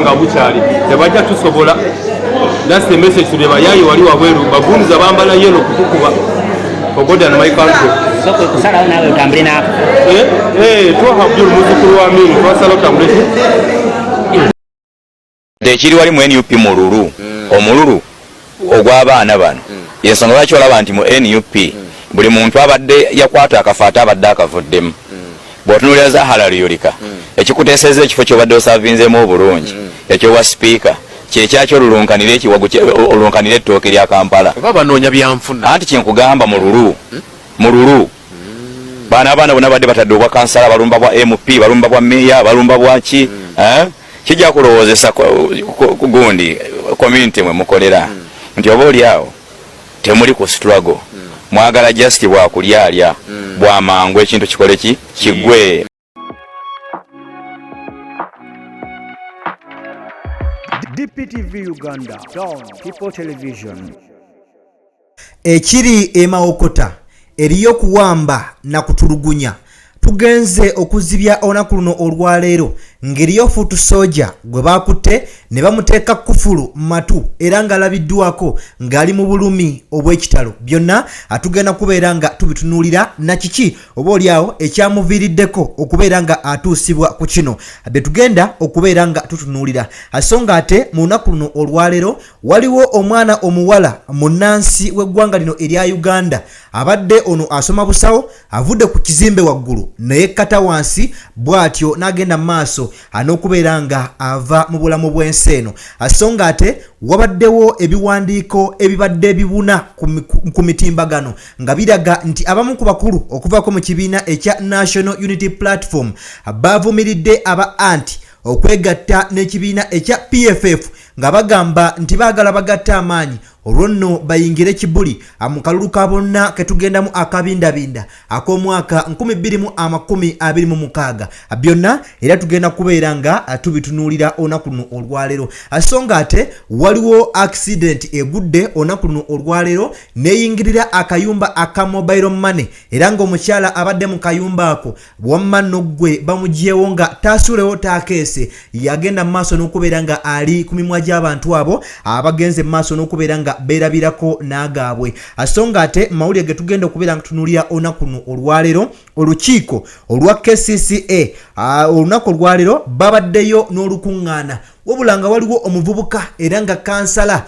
Nga bukyali tebajja tusobola. That's the message to the bayayi wali wabweru bagunza bambala yellow kutukuba. For God and my country. So kwe kusalawo naawe otambule naako. Eh, eh, Twaha Abdul muzzukulu wa Amini twasala otambule. Ekiri wali mu NUP mululu, omululu ogw'abaana bano. Yensonga lwaki olaba nti mu NUP buli muntu abadde yakwata akafo ate abadde akavuddemu. Bw'otunuulira Zahara Luyirika, ekikuteesezza ekifo ky'obadde osavinzeemu obulungi eky'obwa sipiika kyekyaki olulunkanira ekiwagu olulunkanira ettooke lya Kampala. Oba banoonya byanfuna. Anti kyenkugamba mululu, mululu. Bano abaana bonna badde batadde obwa kansala, balumba bwa MP, balumba bwa meeya, balumba bwaki, eh? Kijja kulowoozesa ku gundi community mwe mukolera nti oba oli awo temuli ku struggle, mwagala just bwakulyalya bwa mangu ekintu kikole ki kiggwe. DPTV Uganda, Dawn People Television. Ekiri e Mawokota eriyo kuwamba na kutulugunya. Tugenze okuzibya olunaku luno olwaleero ng'eriyo fuutu sooja gwe baakutte ne bamuteeka kufulu matu era ng'alabiddwako ng'ali mu bulumi obw'ekitalo. Byonna tugenda kubeera nga tubitunuulira na kiki oba oliawo ekyamuviiriddeko okubeera nga atuusibwa ku kino bye tugenda okubeera nga tutunuulira. So nga ate mu lunaku luno olwaleero waliwo omwana omuwala munnansi w'eggwanga lino erya Uganda abadde ono asoma busawo, avudde ku kizimbe waggulu naye kkata wansi bw'atyo n'agenda mu maaso n'okubeera nga ava mu bulamu bw'ensi eno. So nga ate wabaddewo ebiwandiiko ebibadde bibuna ku mitimbagano nga biraga nti abamu ku bakulu okuvaako mu kibiina ekya National Unity Platform baavumiridde aba anti okwegatta n'ekibiina ekya PFF nga bagamba nti baagala bagatte amaanyi olwo nno bayingire kibuli mu kalulu ka bonna ke tugendamu akabindabinda ak'omwaka 2026. Byonna era tugenda kubeera nga tubitunuulira olunaku luno olwaleero. So nga ate waliwo accident egudde olunaku luno olwaleero n'eyingirira akayumba aka mobile money era ng'omukyala abadde mu kayumba ako wamma nno ggwe bamugyewo nga taasulewo taakeese, yagenda mu maaso n'okubeera nga ali ku mimwa gy'abantu abo abagenze mu maaso n'okubeera nga beerabirako n'agaabwe. So nga ate mu mawulire ge tugenda okubeera nga tutunuulira olunaku luno olwaleero, olukiiko olwa KCCA olunaku olwaleero babaddeyo n'olukuŋŋaana, wabula nga waliwo omuvubuka era nga kansala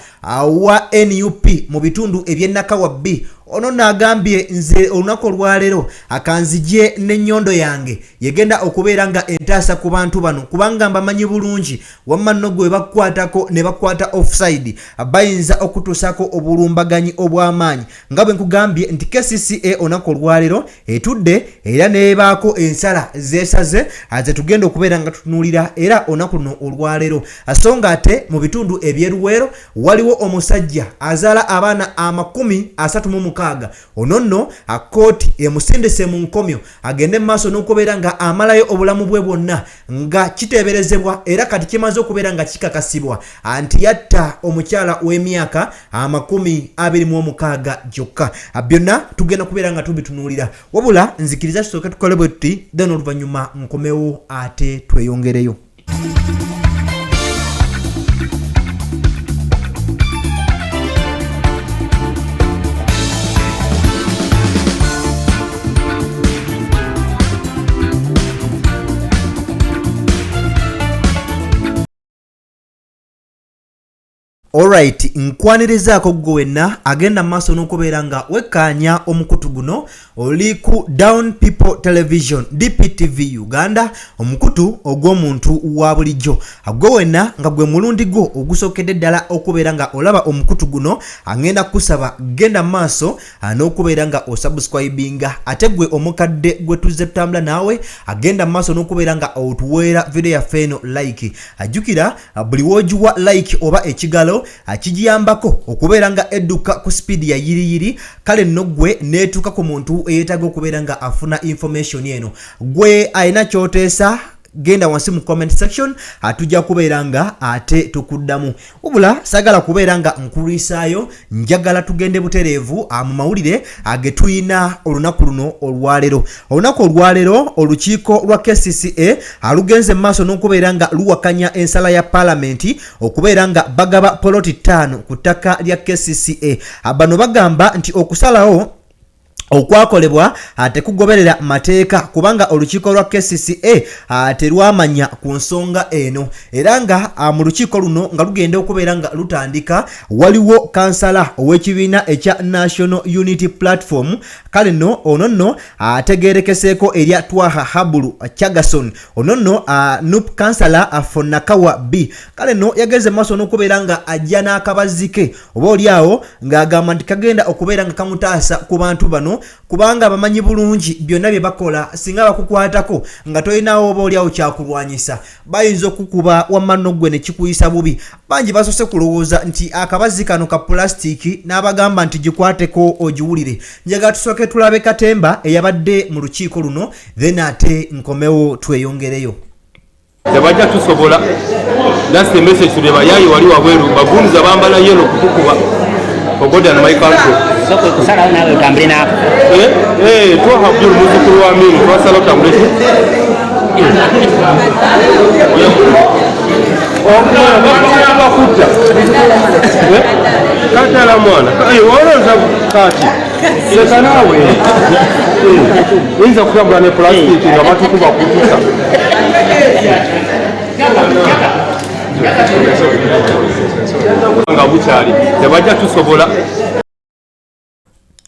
wa NUP mu bitundu eby'e Nakawa B. Ono n'agambye nze olunaku olwaleero akanzije n'ennyondo yange yegenda okubeera nga entaasa ku bantu bano kubanga mbamanyi bulungi, wamma nno gwe bakukwatako ne bakwata offside bayinza okutuusaako obulumbaganyi obw'amaanyi. Nga bwe nkugambye nti KCCA olunaku olwaleero etudde era n'ebaako ensala zeesaze ze tugenda okubeera nga tutunuulira era olunaku luno olwaleero. So nga ate mu bitundu eby'e Luweero waliwo omusajja azaala abaana 36. Ono nno kkooti emusindise mu nkomyo agende mu maaso n'okubeera nga amalayo obulamu bwe bwonna nga kiteeberezebwa era kati kimaze okubeera nga kikakasibwa nti yatta omukyala w'emyaka 26 gyokka. Byonna tugenda kubeera nga tubitunuulira, wabula nzikiriza tusooke tukole bwe tuti, then oluvannyuma nkomewo ate tweyongereyo. Alright, nkwanirizaako ggwe wenna agenda mu maaso n'okubeera nga wekkaanya omukutu guno oli ku Down People Television DPTV Uganda, omukutu ogw'omuntu wa bulijjo. Gwe wenna nga gwe mulundi gwo ogusookedde ddala okubeera nga olaba omukutu guno, ngenda kukusaba genda mu maaso n'okubeera nga osubscribinga. Ate gwe omukadde gwe tuzze tutambula naawe, agenda mu maaso n'okubeera nga otuweera video yaffe eno like. Ajjukira buli w'ogiwa like oba ekigalo kigiyambako okubeera nga edduka ku sipiidi ya yiriyiri, kale nno ggwe n'etuuka ku muntu eyeetaaga okubeera nga afuna information eno. Gwe alina ky'oteesa Genda wansi mu comment section, tujja kubeera nga ate tukuddamu. Wabula sagala kubeera nga nkulwisaayo, njagala tugende butereevu mu mawulire ge tuyina olunaku luno olwaleero. Olunaku olwaleero olukiiko lwa KCCA lugenze mu maaso n'okubeera nga luwakanya ensala ya paalamenti okubeera nga bagaba poloti 5 ku ttaka lya KCCA. Bano bagamba nti okusalawo okwakolebwa tekugoberera mateeka, kubanga olukiiko lwa KCCA terwamanya ku nsonga eno. Era nga mu lukiiko luno nga lugenda okubeera nga lutandika, waliwo kansala ow'ekibiina ekya National Unity Platform. Kale nno ono nno ategeerekeseeko erya Twaha Habulu Chagason. Ono nno NUP kansala for Nakawa B. Kale nno yagenze maaso n'okubeera nga ajja n'akabazzi ke, oba oli awo ng'agamba nti kagenda okubeera nga kamutaasa ku bantu bano, kubanga bamanyi bulungi byonna bye bakola. Singa bakukwatako nga tolinawo oba oli awo kyakulwanyisa, bayinza okukuba wamma nno ggwe ne kikuyisa bubi. Bangi basoose kulowooza nti akabazzi kano ka pulasitiiki, n'abagamba nti gikwateko ogiwulire. Njagala tusooke tulabe katemba eyabadde mu lukiiko luno, then ate nkomewo tweyongereyo. Tebajja tusobola. That's the message to the bayayi wali wabweru, bagunza bambala yellow kutukuba. For God and my country. So kwe kusalawo naawe otambule n'ako. Eh, eh, Twaha Abdul, muzzukulu wa Amini, twasala otambule. Bakutta. Eh? Katala mwana. Eh, olowooza kati. Leka naawe. Eh, oyinza kutambula ne plastic nga batukuba kututa. Nga bukyali tebajja tusobola.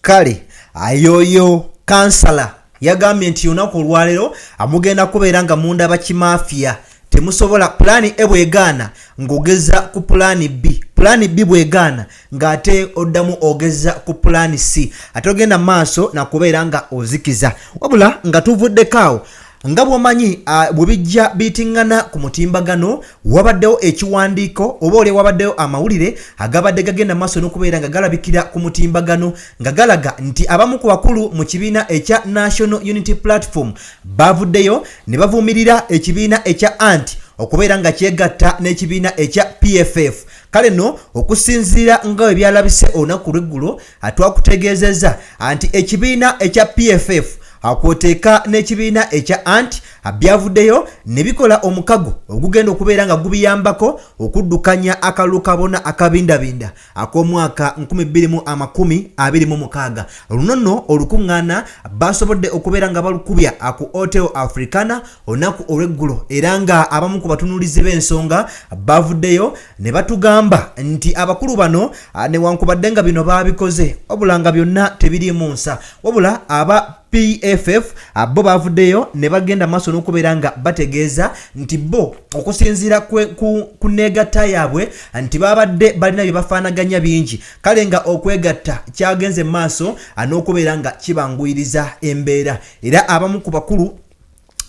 Kale ayoyo kansala yagambye nti olunaku olwaleero amugenda kubeera nga mundaba kimafiya, temusobola. Pulaani E bwegaana, ng'ogeza ku pulaani B. Pulaani B bwegaana, ng'ate oddamu ogeza ku pulaani C, ate ogenda maaso nakubeera nga ozikiza. Wabula nga tuvuddeko awo, nga bw'omanyi bwe bijja biyitiŋŋana ku mutimbagano, wabaddewo ekiwandiiko oba oli wabaddewo amawulire agabadde gagenda maaso n'okubeera nga galabikira ku mutimbagano, nga galaga nti abamu ku bakulu mu kibiina ekya National Unity Platform bavuddeyo ne bavumirira ekibiina ekya ANT okubeera nga kyegatta n'ekibiina ekya PFF. Kale nno okusinziira nga bwe byalabise olunaku lw'eggulo, twakutegeezezza nti ekibiina ekya PFF kwoteeka n'ekibiina ekya ANT byavuddeyo ne bikola omukago ogugenda okubeera nga gubiyambako okuddukanya akalulu kabona akabindabinda ak'omwaka 2026. Luno nno olukuŋŋaana basobodde okubeera nga balukubya ku Hotel Africana olunaku olw'eggulo, era nga abamu ku batunuulizi b'ensonga bavuddeyo ne batugamba nti abakulu bano, newankubadde nga bino baabikoze, wabula nga byonna tebiriimu nsa. Wabula aba PFF bo bavuddeyo ne bagenda maaso n'okubeera nga bategeeza nti bo okusinziira ku neegatta yaabwe nti babadde balina bye bafaanaganya bingi, kale nga okwegatta kyagenze maaso n'okubeera nga kibanguyiriza embeera. Era abamu ku bakulu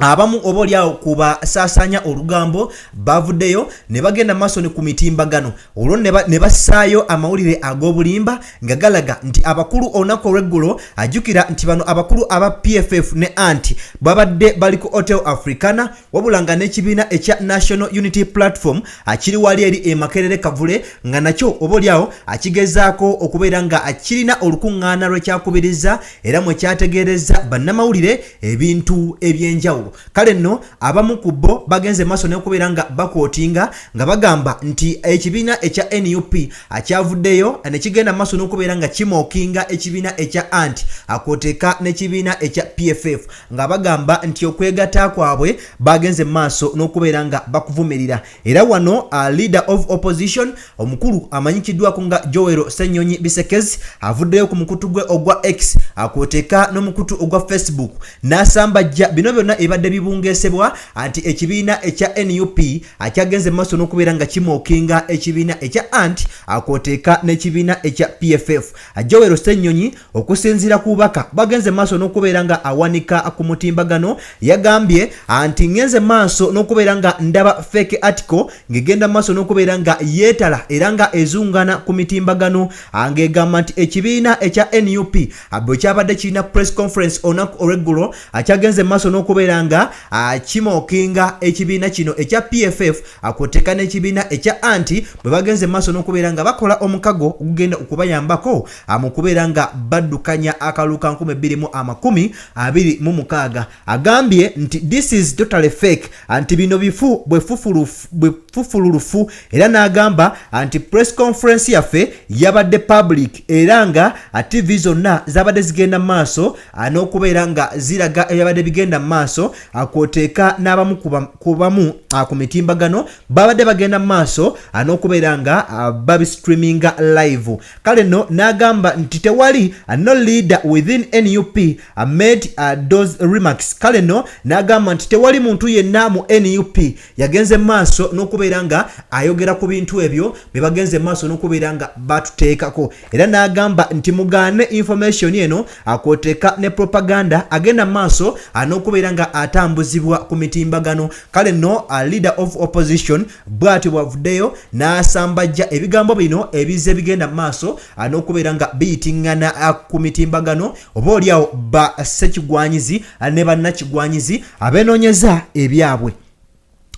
abamu oba oliawo kubasaasaanya olugambo bavuddeyo ne bagenda maaso ne ku mitimbagano olwo ne bassaayo amawulire ag'obulimba nga galaga nti abakulu olunaku olw'eggulo, ajjukira nti bano abakulu aba PFF ne ANT babadde bali ku Hotel Africana, wabula nga n'ekibiina ekya National Unity Platform akiri wali eri e Makerere Kavule, nga nakyo oba oliawo akigezaako okubeera nga kirina olukuŋŋaana lwekyakubiriza era mwe kyategeereza bannamawulire ebintu ebyenjawulo. Kale nno abamu ku bo bagenze maaso n'okubeera nga bakootinga nga bagamba nti ekibiina ekya NUP akyavuddeyo ne kigenda maaso n'okubeera nga kimockinga ekibiina ekya ANT akwoteeka n'ekibiina ekya PFF, nga bagamba nti okwegatta kwabwe bagenze maaso n'okubeera nga bakuvumirira. Era wano leader of opposition omukulu amanyikiddwako nga Joel Ssenyonyi Bisekezi avuddeyo ku mukutu gwe ogwa X akwoteeka n'omukutu ogwa Facebook n'asambajja bino byonna ebibadde bibungeesebwa nti ekibiina ekya NUP akyagenze maaso n'okubeera nga kimockinga ekibiina ekya ANT akwoteeka n'ekibiina ekya PFF. Joel Ssenyonyi okusinziira ku bubaka bagenze maaso n'okubeera nga awanika ku mutimbagano yagambye nti, "Ngenze maaso n'okubeera nga ndaba fake article ng'egenda maaso n'okubeera nga yeetala era nga ezungana ku mitimbagano, ng'egamba nti ekibiina ekya NUP bwe kyabadde kirina press conference olunaku olw'eggulo, kyagenze maaso n'okubeera n'okubeera nga kimookinga ekibiina kino ekya PFF kw'oteeka n'ekibiina ekya anti bwe bagenze maaso n'okubeera nga bakola omukago ogugenda okubayambako mu kubeera nga baddukanya akalulu ka 2026. Agambye nti this is totally fake, nti bino bifu bwefufululufu, era n'agamba nti press conference yaffe yabadde public era nga TV zonna zabadde zigenda maaso n'okubeera nga ziraga ebyabadde bigenda mu maaso, kwoteeka n'abamu kubamu ku mitimbagano babadde bagenda mu maaso n'okubeera nga babistreaminga live. Kale nno n'agamba nti tewali no leader within NUP made those remarks. Kale nno n'agamba nti tewali muntu yenna mu NUP yagenze maaso n'okubeera nga ayogera ku bintu ebyo bye bagenze maaso n'okubeera nga batuteekako, era n'agamba nti mugaane information eno akwoteeka ne propaganda agenda maaso n'okubeera nga atambuzibwa ku mitimbagano. Kale nno leader of opposition bw'atyo bwavuddeyo n'asambajja ebigambo bino ebizze bigenda maaso n'okubeera nga biyitiŋŋana ku mitimbagano, oba oliawo ba ssekigwanyizi ne bannakigwanyizi abeenoonyeza ebyabwe.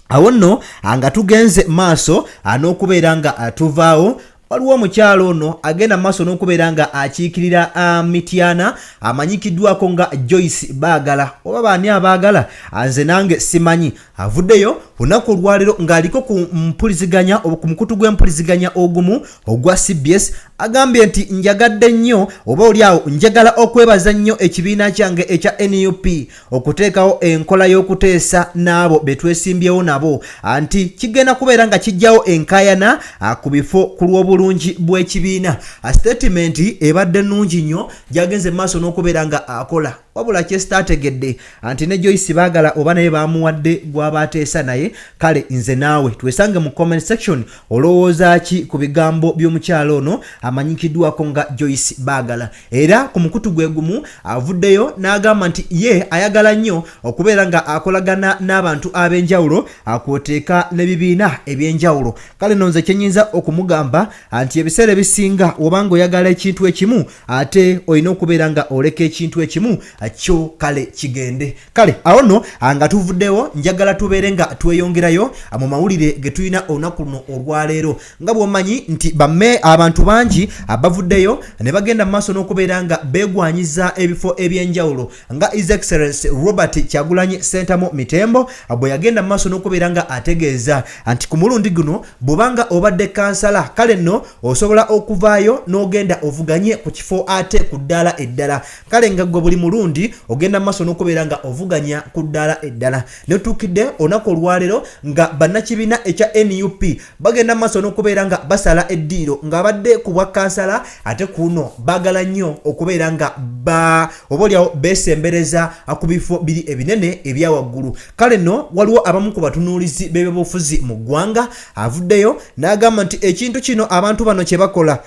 Awo nno nga tugenze maaso n'okubeera nga tuvaawo, waliwo omukyalo ono agenda maaso n'okubeera nga akiikirira Mityana amanyikiddwako nga Joyce Baagala, oba baani abaagala nze nange simanyi. Avuddeyo olunaku olwaleero ng'aliko ku mpuliziganya ku mukutu gw'empuliziganya ogumu ogwa CBS. Agambye nti njagadde nnyo, oba oli awo njagala okwebaza nnyo ekibiina kyange ekya NUP okuteekawo enkola y'okuteesa n'abo be twesimbyewo nabo, nti kigenda kubeera nga kijjawo enkaayana ku bifo ku lw'obulungi bw'ekibiina. Statement ebadde nnungi nnyo gyagenze maaso n'okubeera nga akola, wabula kyesitaategedde nti ne Joyce Baagala oba naye bamuwadde gw'aba ateesa naye. Kale nze naawe twesange mu comment section, olowooza ki ku bigambo by'omukyalo ono amanyikiddwako nga Joyce Baagala? Era ku mukutu gwe gumu avuddeyo n'agamba nti ye ayagala nnyo okubeera nga akolagana n'abantu ab'enjawulo akwoteeka n'ebibiina ebyenjawulo. Kale no nze kyenyinza okumugamba nti ebiseera ebisinga obanga oyagala ekintu ekimu, ate olina okubeera nga oleka ekintu ekimu kyo kale kigende. Kale awo nno nga tuvuddewo, njagala tubeere nga tweyongerayo mu mawulire ge tulina olunaku luno olwaleero. Nga bw'omanyi nti bamme abantu bangi bavuddeyo ne bagenda mu maaso n'okubeera nga beegwanyiza ebifo ebyenjawulo, nga His Excellence Robert Kyagulanyi Ssentamu Mitembo bwe yagenda mu maaso n'okubeera nga ategeeza nti ku mulundi guno bw'obanga obadde kansala, kale nno osobola okuvaayo n'ogenda ovuganye ku kifo ate ku ddaala eddala. Kale nga gwe buli mulundi ogenda mu maaso n'okubeera nga ovuganya ku ddaala eddala, netuukidde olunaku olwaleero nga bannakibiina ekya NUP bagenda mu maaso n'okubeera nga basala eddiiro ng'abadde ku bwa kansala, ate kuno baagala nnyo okubeera nga ba oba oliawo beesembereza ku bifo biri ebinene ebya waggulu. Kale nno waliwo abamu ku batunuulizi b'ebyobufuzi mu ggwanga avuddeyo n'agamba nti ekintu kino abantu bano kye bakola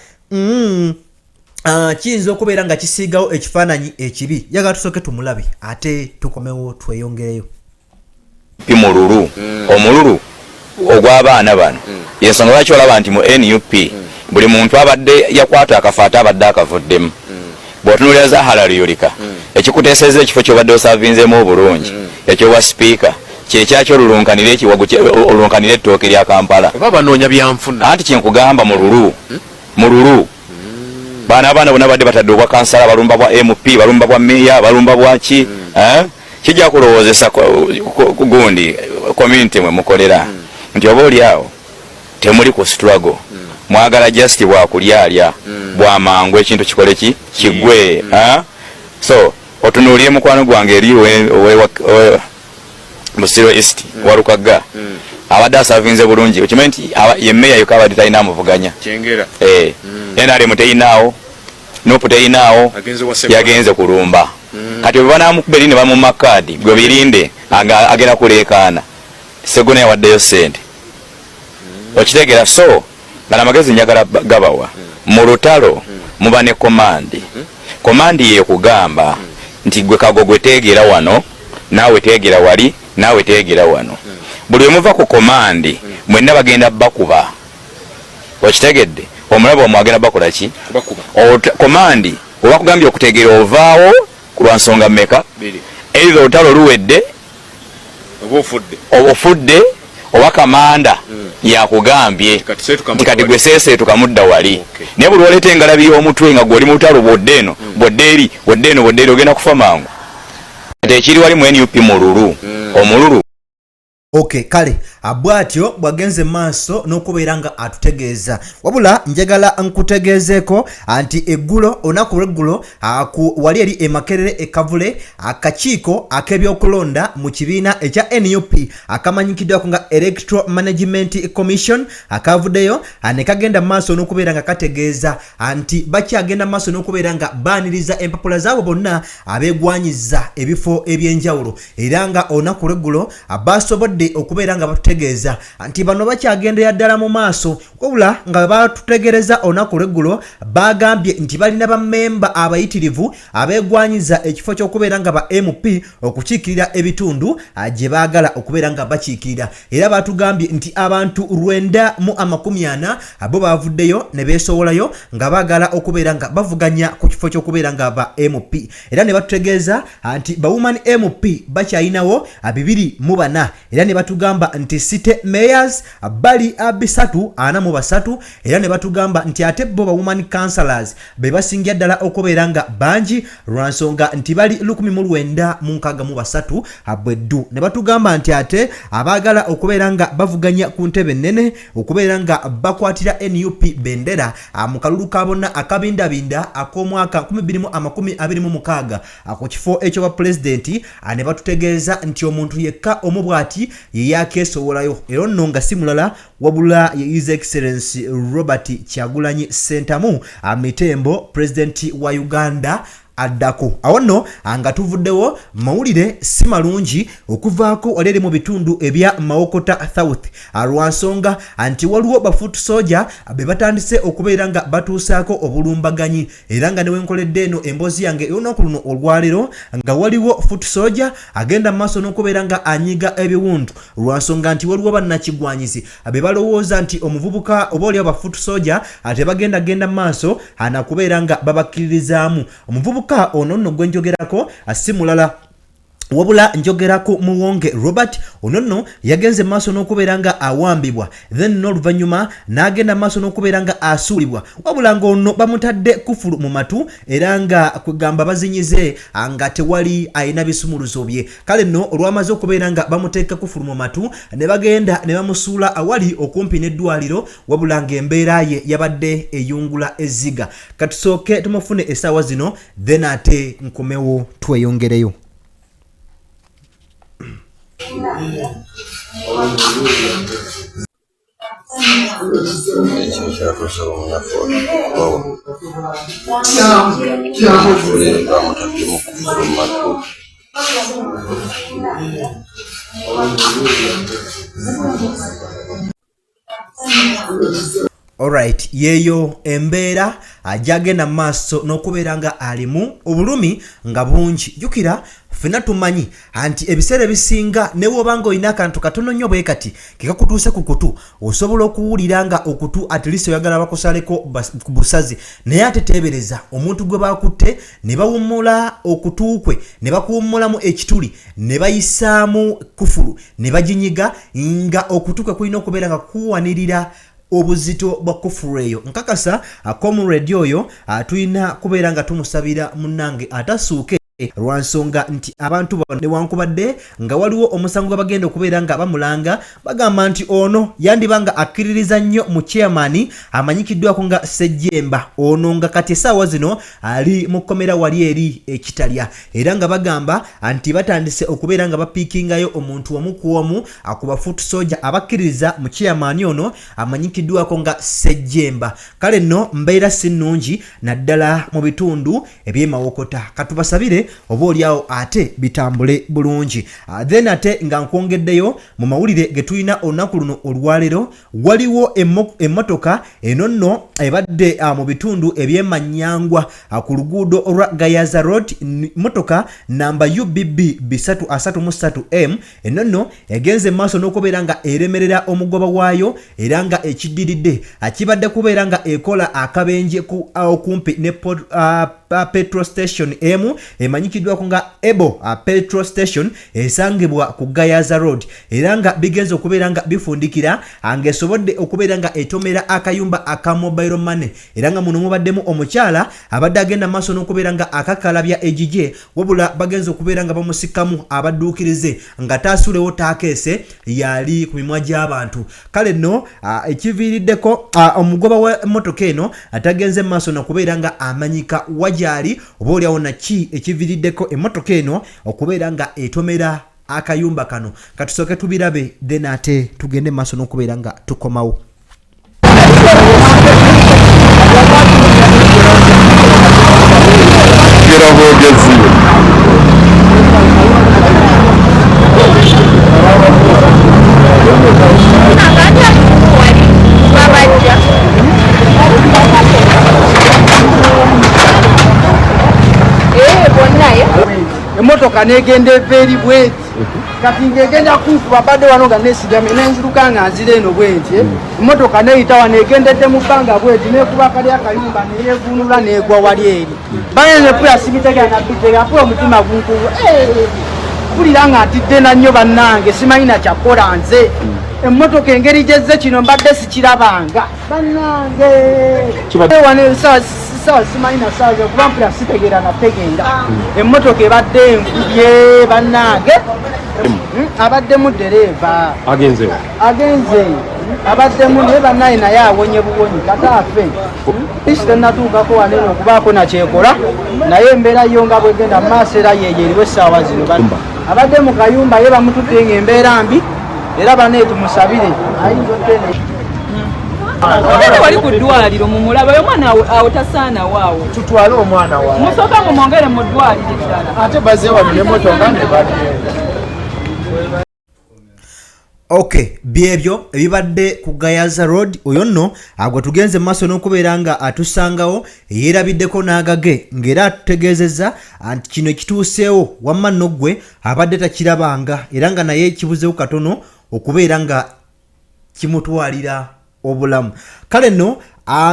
kiyinza okubeera nga kisiigawo ekifaananyi ekibi. Njagala tusooke tumulabe ate tukomewo tweyongereyo. Mululu omululu ogw'abaana bano, yensonga lwaki olaba nti mu NUP buli muntu abadde yakwata akafo ate abadde akavuddemu. Bw'otunuulira Zahara Luyirika, ekikuteeseza ekifo ky'obadde osavinzeemu obulungi ekyobwa sipiika kyekyaki olulunkanira ekiwagu, olulunkanira ettooke lya Kampala. Oba banoonya byanfuna. Anti kyenkugamba, mululu mululu baana abaana bonna badde batadde obwa kansala, balumba bwa MP, balumba bwa meya, balumba bwaki. Eh? Kijja kulowoozesa gundi community mwe mukolera nti oba oli awo temuli ku struggle, mwagala just bwakulyalya bwamangu, ekintu kikole ki kigwe. Eh? So otunuulire mukwano gwange eri Busiro East, Walukagga abadde asavinze bulungi. Okimanyi nti ye meya yokka abadde talina amuvuganya. Kyengera. Eh, NRM teyinaawo, NUP teyinaawo. Agenze wa Ssegona. Yagenze kulumba. Kati bwe banamukuba eri ne bamumma kaadi, gwe birinde agenda kuleekaana Segona yawaddeyo sente, okitegeera? So nga namagezi njagala gabawa mu lutalo muba ne command. Command yekugamba nti gwe kago gwe teegera wano, naawe teegera wali, naawe teegera wano. Buli we muva ku command mwenna bagenda bakuba, okitegedde? Omulabe wamwe agenda bakola ki? Kubakuba. Command webakugambye okutegeera, ovaawo ku lwa nsonga mmeka? Bbiri. Either olutalo luwedde. Oba ofudde oba kamanda yakugambye nti kati gwe seeseetuka mudda wali. Naye buli oleeta engalabi y'omutwe nga gwe oli mu lutalo, bw'odda eno, bw'odda eri, bw'odda eno, bw'odda eri, ogenda kufa mangu. Kati ekiri wali mu NUP mululu, omululu. Ok, kale bw'atyo bw'agenze maaso n'okubeera nga atutegeeza. Wabula njagala nkutegeezeeko nti eggulo, olunaku lw'eggulo, ku wali eri e Makerere e Kavule, akakiiko ak'ebyokulonda mu kibiina ekya NUP akamanyikiddwako nga Electoral Management Commission akavuddeyo ne kagenda maaso n'okubeera nga kategeeza nti bakyagenda maaso n'okubeera nga baaniriza empapula zaabo bonna abeegwanyiza ebifo eby'enjawulo. Era nga olunaku lw'eggulo basobodde okubeera nga batutegeeza nti bano bakyagendera ddala mu maaso. Wabula nga batutegereza olunaku lw'eggulo, bagambye nti balina bammemba abayitirivu abeegwanyiza ekifo ky'okubeera nga ba MP okukiikirira ebitundu gye baagala okubeera nga bakiikirira. Era batugambye nti abantu 940 bo bavuddeyo ne beesowolayo nga baagala okubeera nga bavuganya ku kifo ky'okubeera nga ba MP. Era ne batutegeeza nti ba woman MP bakyalinawo 24. Era ne batugamba nti city mayors bali 343. Era ne batugamba nti ate bo ba woman councillors be basingira ddala okubeera nga bangi, lwa nsonga nti bali 1963 bweddu. Ne batugamba nti ate abaagala okubeera nga bavuganya ku ntebe ennene, okubeera nga bakwatira NUP bendera mu kalulu ka bonna akabindabinda ak'omwaka 2026 ku kifo eky'obwa pulezidenti, ne batutegeeza nti omuntu yekka omu bw'ati ye yakeesowolayo, era nno nga si mulala wabula ye His Excellency Robert Kyagulanyi Ssentamu Mitembo, pulezidenti wa Uganda addako. Awo nno nga tuvuddewo, mawulire si malungi okuvaako wali eri mu bitundu ebya Mawokota South, lwa nsonga nti waliwo ba foot soldier be batandise okubeera nga batuusaako obulumbaganyi. Era nga newenkoledde eno emboozi yange ey'olunaku luno olwaleero, nga waliwo foot soldier agenda mu maaso n'okubeera nga anyiga ebiwundu, lwa nsonga nti waliwo bannakigwanyizi be balowooza nti omuvubuka oba oliwo ba foot soldier tebagenda genda mu maaso anakubeera nga babakkiririzaamu. Omuvubuka ono nno gwe njogerako si mulala wabula njogera ku Muwonge Robert. Ono nno yagenze maaso n'okubeera nga awambibwa, then n'oluvannyuma n'agenda maaso n'okubeera nga asuulibwa, wabula ng'ono bamutadde kufulu mu matu, era nga kwegamba bazinyize nga tewali alina bisumuluzo bye. Kale nno olwamaze okubeera nga bamuteeka kufulu mu matu, ne bagenda ne bamusuula awali okumpi n'eddwaliro, wabula ng'embeera ye yabadde eyungula ezziga. Katusooke tumufune essaawa zino, then ate nkomewo tweyongereyo. Ekyo kyatuusa omunafu okubawa bamutaddemu kufulu mu matu. Alright, yeeyo embeera gyagenda mu maaso n'okubeera nga alimu obulumi nga bungi. Jjukira ffenna tumanyi nti ebiseera ebisinga ne bw'oba nga olina akantu katono nnyo bwe kati ke kakutuuse ku kutu, osobola okuwulira nga okutu at least oyagala bakusaleko ku busazi. Naye ate teebereza omuntu gwe bakutte ne bawummula okutu kwe, ne bakuwummulamu ekituli, ne bayisaamu kufulu ne baginyiga, nga okutu kwe kulina okubeera nga kuwanirira obuzito bwa kufulu eyo. Nkakasa comrade oyo tulina kubeera nga tumusabira munnange atasuuke, lwa nsonga nti abantu bano newankubadde nga waliwo omusango gwe bagenda okubeera nga bamulanga, bagamba nti ono yandiba nga akkiririza nnyo mu chairman amanyikiddwako nga Ssejjemba, ono nga kati essaawa zino ali mu kkomera wali eri ekitalya. Era nga bagamba nti batandise okubeera nga bapiikingayo omuntu omu ku omu ku ba foot soldier abakkiririza mu chairman ono amanyikiddwako nga Ssejjemba. Kale nno mbeera si nnungi naddala mu bitundu eby'emawokota. Katubasabire oba oliawo ate bitambule bulungi. Then ate nga nkwongeddeyo mu mawulire ge tulina olunaku luno olwaleero, waliwo emmotoka eno nno ebadde mu bitundu eby'emanyangwa ku luguudo olwa Gayaza Road, mmotoka namba UBB 333 M. Eno nno egenze maaso n'okubeera nga eremerera omugoba waayo, era nga ekiddiridde kibadde kubeera nga ekola akabenje okumpi ne petrol station emu. emanyikiddwako nga Ebo Petrol Station esangibwa ku Gayaza Road, era nga bigenze okubeera nga bifundikira ng'esobodde okubeera nga etomera akayumba aka mobile money, era nga muno mubaddemu omukyala abadde agenda maaso n'okubeera nga akakalabya egigye, wabula bagenze okubeera nga bamusikamu abadduukirize nga taasulewo taakeese yali ku mimwa gy'abantu. Kale nno ekiviiriddeko omugoba w'emmotoka eno atagenze maaso nakubeera nga amanyika wagyali oba oliawo naki ekiviiriddeko emmotoka eno okubeera nga etomera akayumba kano. Katusooke tubirabe, then ate tugende maaso n'okubeera nga tukomawo. Gera bwogezi. Emotoka negenda eva eri bweti, kati ng'egenda kunkuba, badde wano nga nesigamye nenziruka nga nzira eno bwenti, emotoka neyita wano egendedde mu bbanga bweti nekuba kali akayumba neyegunula negwa wali eri. Banene pula sibitegera nabitegera, pula omutima gunkuba mpulira nga ntidde na nnyo bannange, simanyi nakyakola nze. Emmotoka engeri gyezze kino mbadde sikirabanga bannange. Wano sawa simanyi na sawa kuba mpulira sitegeera nategeera. Emmotoka ebadde enkubye bannange. Abaddemu ddereeva agenzewo, agenze abaddemu naye bannaye, naye awonye buwonyi kata afe. Isi tennatuukako wanene okubaako nakyekola, naye embeera yo nga bwegenda mu maaso era yeyo eriwo essaawa zino. Abadde mu kayumba ye bamututte ng'embeera mbi, era banaye tumusabire ayinza otene. Ogende wali ku ddwaliro mumulaba omwana awo tasaanawo awo. Tutwale omwana wa musooka mumwongere mu ddwaliro eddala. Ate baze wano n'emmotoka ne bagenda. Ok, byebyo ebibadde ku Gayaza Road. Oyo nno agwe tugenze maaso n'okubeera nga atusangawo yeerabiddeko n'agage, ng'era atutegeezezza nti kino ekituuseewo wamma nno ggwe abadde takirabanga, era nga naye kibuzeewo katono okubeera nga kimutwalira obulamu. Kale nno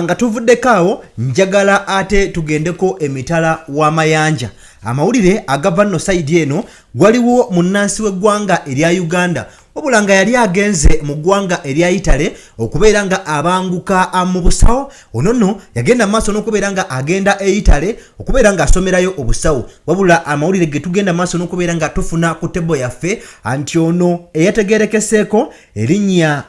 nga tuvuddeko awo, njagala ate tugendeko emitala w'amayanja. Amawulire agava nno side eno, waliwo munnansi w'eggwanga erya Uganda, wabula nga yali agenze mu ggwanga erya Italy okubeera nga abanguka mu busawo. Ono nno yagenda maaso n'okubeera nga agenda e Italy okubeera nga asomerayo obusawo, wabula amawulire ge tugenda maaso n'okubeera nga tufuna ku table yaffe nti ono eyategerekeseeko erinnya,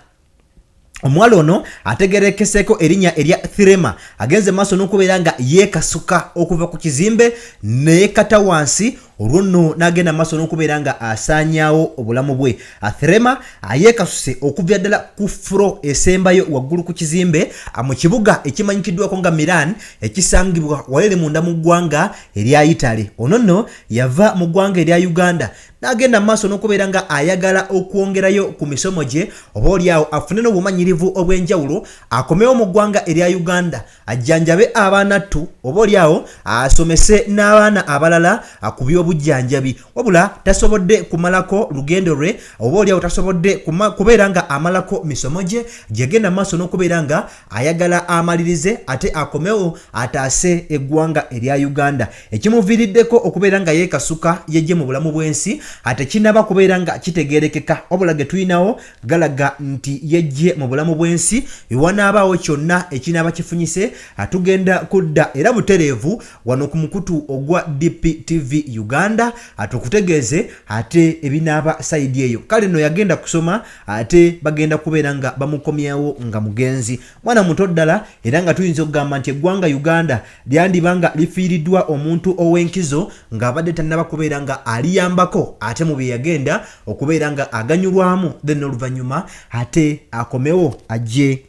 omuwala ono ategerekeseeko erinnya erya Thirema, agenze maaso n'okubeera nga yeekasuka okuva ku kizimbe neyekata wansi, olwo nno n'agenda maaso n'okubeera nga asaanyaawo obulamu bwe. Thirema yeekasuse okuva ddala ku floor esembayo waggulu ku kizimbe mu kibuga ekimanyikiddwako nga Milan, ekisangibwa walere munda mu ggwanga erya Italy. Ono nno yava mu ggwanga erya Uganda n'agenda mu maaso n'okubeera nga ayagala okwongerayo ku misomo gye, oba oliawo afune n'obumanyirivu obw'enjawulo, akomewo mu ggwanga erya Uganda ajjanjabe abaanattu, oba oliawo asomese n'abaana abalala ku by'obujjanjabi. Wabula tasobodde kumalako lugendo lwe, oba oliawo tasobodde kubeera nga amalako misomo gye gyegenda maaso n'okubeera nga ayagala amalirize ate akomewo ataase eggwanga erya Uganda. Ekimuviiriddeko okubeera nga yeekasuka yejje mu bulamu bw'ensi ate kinaba kubeera nga kitegeerekeka, wabula ge tulinawo galaga nti yejje mu bulamu bw'ensi. Wanaabaawo kyonna ekinaaba kifunyise, tugenda kudda era butereevu wano ku mukutu ogwa DPTV Uganda atukutegeeze ate ebinaaba side eyo. Kale nno yagenda kusoma, ate bagenda kubeera nga bamukomyawo nga mugenzi, mwana muto ddala, era nga tuyinza okugamba nti eggwanga Uganda lyandiba nga lifiiriddwa omuntu ow'enkizo ng'abadde tannaba kubeera nga aliyambako ate mu bye yagenda okubeera nga aganyulwamu, then n'oluvannyuma ate akomewo ajje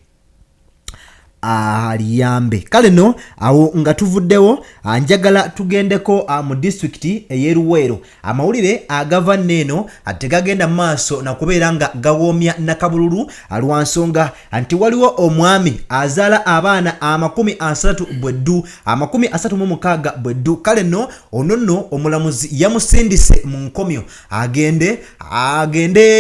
aliyambe. Kale no awo nga tuvuddewo, njagala tugendeko mu disitulikiti ey'e Luweero. Amawulire agava nneeno tegagenda maaso nakubeera nga gawoomya nakabululu, lwa nsonga nti waliwo omwami azaala abaana 36 bweddu, 36 bweddu. Kale nno ono nno omulamuzi yamusindise mu nkomyo, agende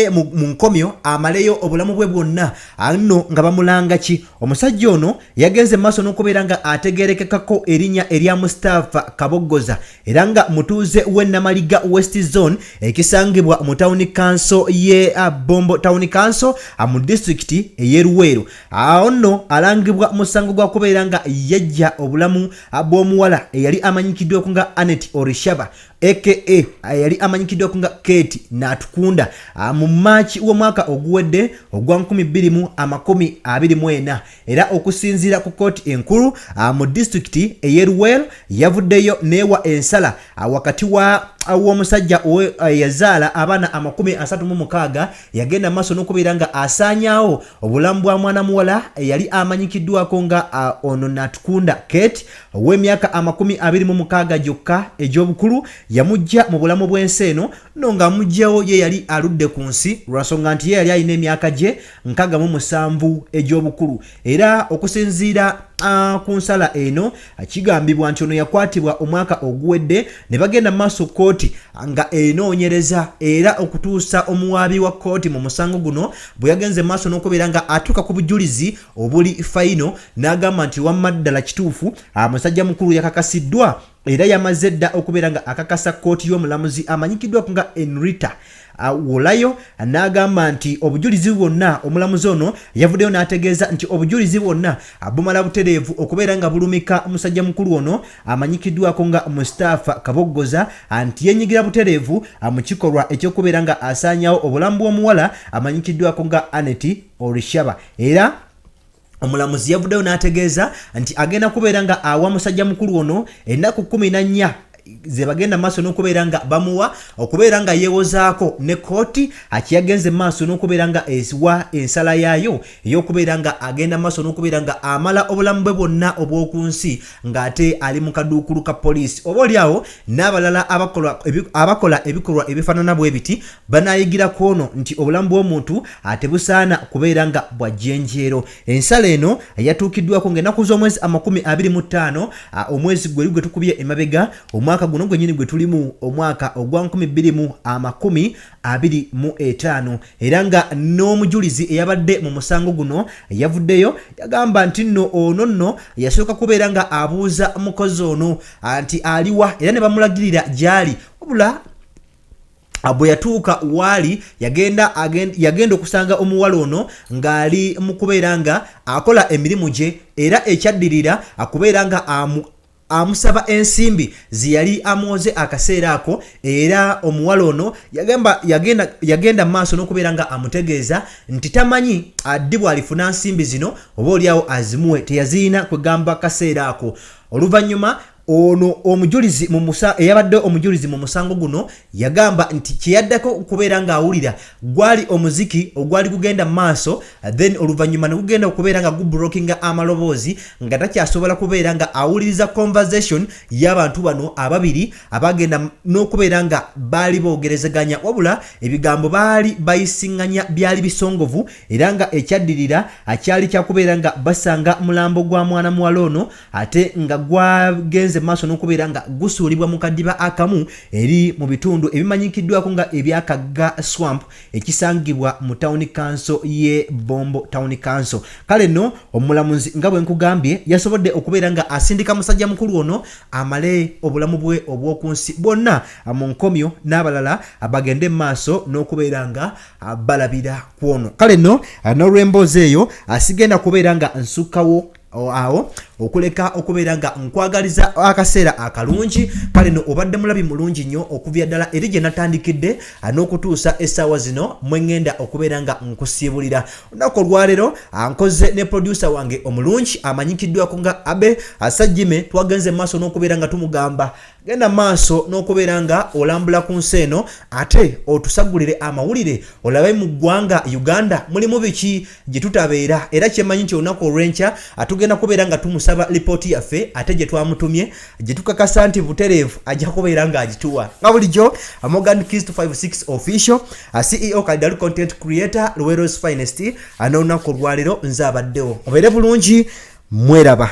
mu nkomyo amaleyo obulamu bwe bwonna nno nga bamulanga ki omusajja ono. Ono yagenze maaso n'okubeera nga ategerekekako erinnya erya Mustafa Kaboggoza era nga mutuuze w'e Namaliga West Zone ekisangibwa mu tawuni kanso ye Bombo Town Council mu disitulikiti ey'e Luweero. Awo nno alangibwa musango gwa kubeera nga yajja obulamu bw'omuwala eyali amanyikiddwako nga Annet Orishaba aka eyali amanyikiddwako nga Kate Natukunda mu Maaki w'omwaka oguwedde ogwa 2024. Era okusinziira ku kkooti enkulu mu disitulikiti ey'e Luweero, yavuddeyo neewa ensala wakati wa w'omusajja eyazaala abaana 36 yagenda maaso n'okubeera nga asaanyaawo obulamu bwa mwana muwala eyali amanyikiddwako nga ono Natukunda Kate ow'emyaka 26 gyokka egy'obukulu. Yamujja mu bulamu bw'ensi eno no ng'amuggyawo ye yali aludde ku nsi lwansonga nti ye yali alina emyaka gye 67 egy'obukulu. Era okusinziira ku nsala eno, kigambibwa nti ono yakwatibwa omwaka oguwedde ne bagenda mu maaso kkooti nga enoonyereza, era okutuusa omuwaabi wa kkooti mu musango guno bwe yagenze mu maaso n'okubeera nga atuuka ku bujulizi obuli final, n'agamba nti wamma ddala kituufu, musajja mukulu yakakasiddwa era yamaze dda okubeera nga akakasa kkooti y'omulamuzi amanyikiddwako nga Enrita Wolayo, n'agamba nti obujulizi bwonna, omulamuzi ono yavuddeyo n'ategeeza nti obujulizi bwonna bumala butereevu okubeera nga bulumika musajja mukulu ono amanyikiddwako nga Mustafa Kaboggoza nti yenyigira butereevu mu kikolwa ekyokubeera nga asaanyawo obulamu bw'omuwala amanyikiddwako nga Aneti Orishaba. Era omulamuzi yavuddeyo n'ategeeza nti agenda kubeera nga awa musajja mukulu ono ennaku 14 ze bagenda maaso n'okubeera nga bamuwa okubeera nga yeewozaako ne kooti akiyagenze maaso n'okubeera nga eziwa ensala yaayo ey'okubeera nga agenda maaso n'okubeera nga amala obulamu bwe bwonna obw'oku nsi ng'ate ali mu kaduukulu ka poliisi. Oba oli awo n'abalala abakola ebikolwa ebifaanana bwe biti banaayigira ku ono nti obulamu bw'omuntu tebusaana kubeera nga bwa jjenjeero. Ensala eno yatuukiddwako ng'ennaku z'omwezi 25, omwezi gweri gwe tukubye emabega, omwaka guno gwennyini gwe tulimu, omwaka ogwa 2025. Era nga n'omujulizi eyabadde mu musango guno yavuddeyo yagamba nti nno ono nno yasooka kubeera nga abuuza mukozi ono nti aliwa, era ne bamulagirira gy'ali, wabula bwe yatuuka waali yagenda okusanga omuwala ono ng'ali mu kubeera nga akola emirimu gye, era ekyaddirira akubeera nga amusaba ensimbi ze yali amuwoze akaseera ako. Era omuwala ono yagenda mu maaso n'okubeera nga amutegeeza nti tamanyi ddi bw'alifuna nsimbi zino, oba oliawo azimuwe, teyaziyina kwegamba kaseera ako. Oluvannyuma ono omujulizi mu musa eyabadde omujulizi mu musango guno yagamba nti kyeyaddako okubeera ng'awulira gwali omuziki ogwali gugenda mu maaso, then oluvannyuma ne gugenda okubeera nga gublockinga amaloboozi nga takyasobola kubeera nga awuliriza conversation y'abantu bano ababiri abagenda n'okubeera nga baali boogerezeganya, wabula ebigambo baali bayisiŋŋanya byali bisongovu. Era nga ekyaddirira akyali kyakubeera nga basanga mulambo gwa mwana muwala ono ate nga gwagenze maaso n'okubeera nga gusuulibwa mu kadiba akamu eri mu bitundu ebimanyikiddwako nga ebyakagga swamp ekisangibwa mu town council ye Bombo Town Council. Kale nno omulamuzi nga bwe nkugambye yasobodde okubeera nga asindika musajja mukulu ono amale obulamu bwe obw'oku nsi bwonna mu nkomyo, n'abalala bagende mu maaso n'okubeera nga balabira ku ono. Kale nno n'olw'emboozi eyo sigenda kubeera nga nsukkawo awo okuleka okubeera nga nkwagaliza akaseera akalungi. Kale no obadde mulabi mulungi nnyo okuvya ddala eri gye natandikidde n'okutuusa essaawa zino mwe ŋŋenda okubeera nga nkusiibulira olunaku olwaleero. Nkoze ne producer wange omulungi amanyikiddwako nga Abe Asajjime. Twagenze mu maaso n'okubeera nga tumugamba genda maaso n'okubeera nga olambula ku nsi eno ate otusagulire amawulire, olabe mu ggwanga Uganda mulimu biki gye tutabeera. Era kyemmanyi nti olunaku olw'enkya tugenda kubeera nga tumusaba lipooti yaffe ate gye twamutumye, gye tukakasa nti butereevu ajja kubeera ng'agituwa nga bulijjo. Morgan Keys 256 Official, CEO Kalidalu, content creator, Luwero's finest, n'olunaku olwaleero nze abaddewo. Obeere bulungi, mweraba.